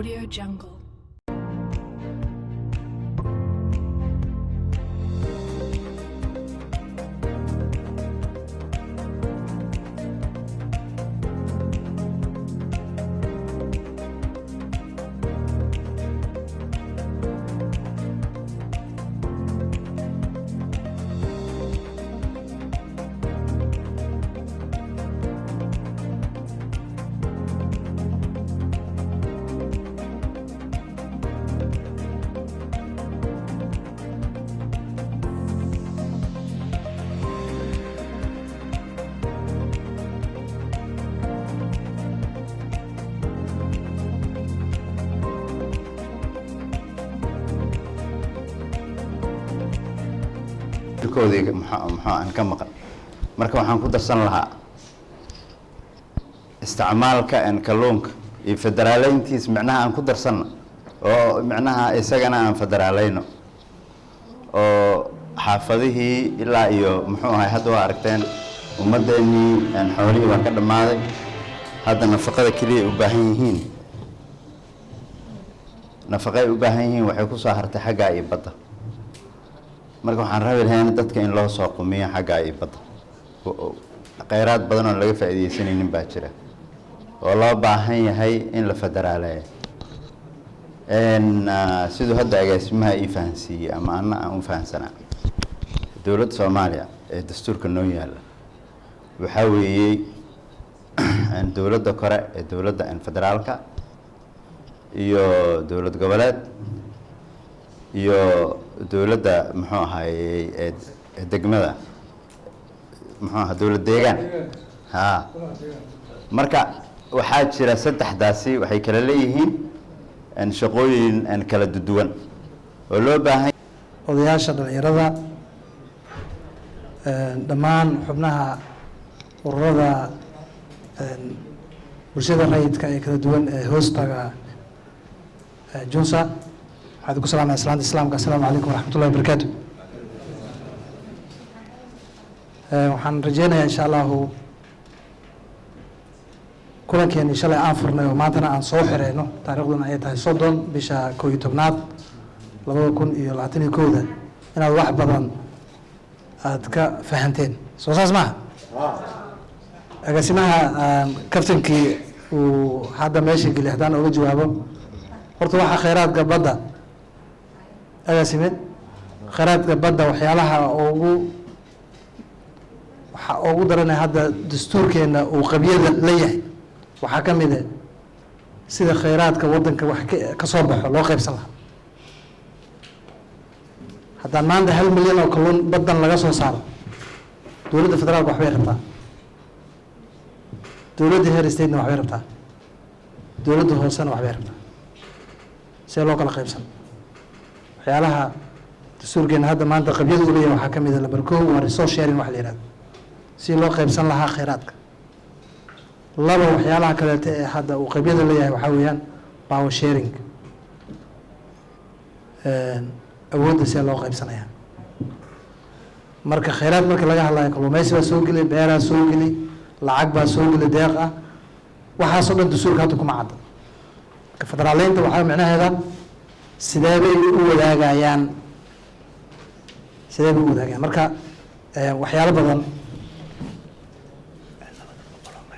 Audio Jungle. Koodii muxuu aan ka maqan. Marka waxaan ku darsan lahaa isticmaalka kalluunka iyo federaaleyntiis, micnaha aan ku darsanno oo micnaha isagana aan federaaleyno oo xaafadihii ilaa iyo muxuu ahay. Hadda waa aragteen ummaddeenii, xoolihii waa ka dhammaaday. Hadda nafaqada keliya u baahan yihiin, nafaqay u baahan yihiin, waxay ku soo hartay xaggaa iyo badda. Marka waxaan rabi lahayn dadka in loo soo qumiyo xaggaa iyo badda. Kheyraad badan oo laga faa'iidaysanaynin baa jira oo loo baahan yahay in la federaaleeyo. Siduu hadda agaasimaha ii fahansiiyey ama anna aan u fahansanaa, dowladda Soomaaliya ee dastuurka noo yaalla waxaa weeyey dowladda kore ee dowladda federaalka iyo dowlad goboleed iyo dowladda muxuu ahaayey ee degmada, muxuu ahaa, dowlad deegaan ha. Marka waxaa jira saddexdaasi waxay kala leeyihiin shaqooyin kala duwan oo loo baahan. Odayaasha dhalinyarada, dhammaan xubnaha ururada bulshada rayidka ee kala duwan ee hoostaga JUNSA, waxaan ku salaamaya salaanta Islaamka: assalaamu calaykum waraxmatullahi wabarakaatu. Waxaan rajeynayaa, insha Allahu, kulankeeni shalay aan furnay oo maantana aan soo xireyno, taariikhduna ay tahay 30 bisha 11aad 2021-da, inaad wax badan aada ka fahanteen. Soo saas maaha? Agaasimaha kaftankii uu hadda meesha geliy haddaan oga jawaabo, horta waxaa kheyraadka badda, agaasime, kheyraadka badda waxyaalaha ugu waxa ugu daranay hadda dastuurkeena uu qabyada la yahay waxaa ka mid ah sida kheyraadka waddanka wax ka soo baxo loo qaybsan lahaa. Haddaan maanta 1 milyan oo kalluun baddan laga soo saaro, dowladda federaalka waxbay rabtaa, dowladda heer statena waxbay rabtaa, dowladda hoosena waxbay rabtaa. See loo kala qaybsan? Waxyaalaha dastuurkeena hadda maanta qabyada u leeyahay waxaa ka mid ah, number 1, waa resource sharing, waxa la yihahdo si loo qaybsan lahaa kheyraadka. 2, waxyaalaha kaleeto ee hadda uu qabyada leeyahay waxaa weeyaan power sharing, awoodda see loo qaybsanaya. Marka kheyraad marka laga hadlayo, kalluumeysi baa soo geli, beeraa soo geli, lacag baa soo geli, deeq ah, waxaasoo dhan dastuurka hadda kuma cadda. Marka federaaleynta waxaa micnaheeda sidee bay u wadaagayaan, sidee bay u wadaagayaan. Marka waxyaalo badan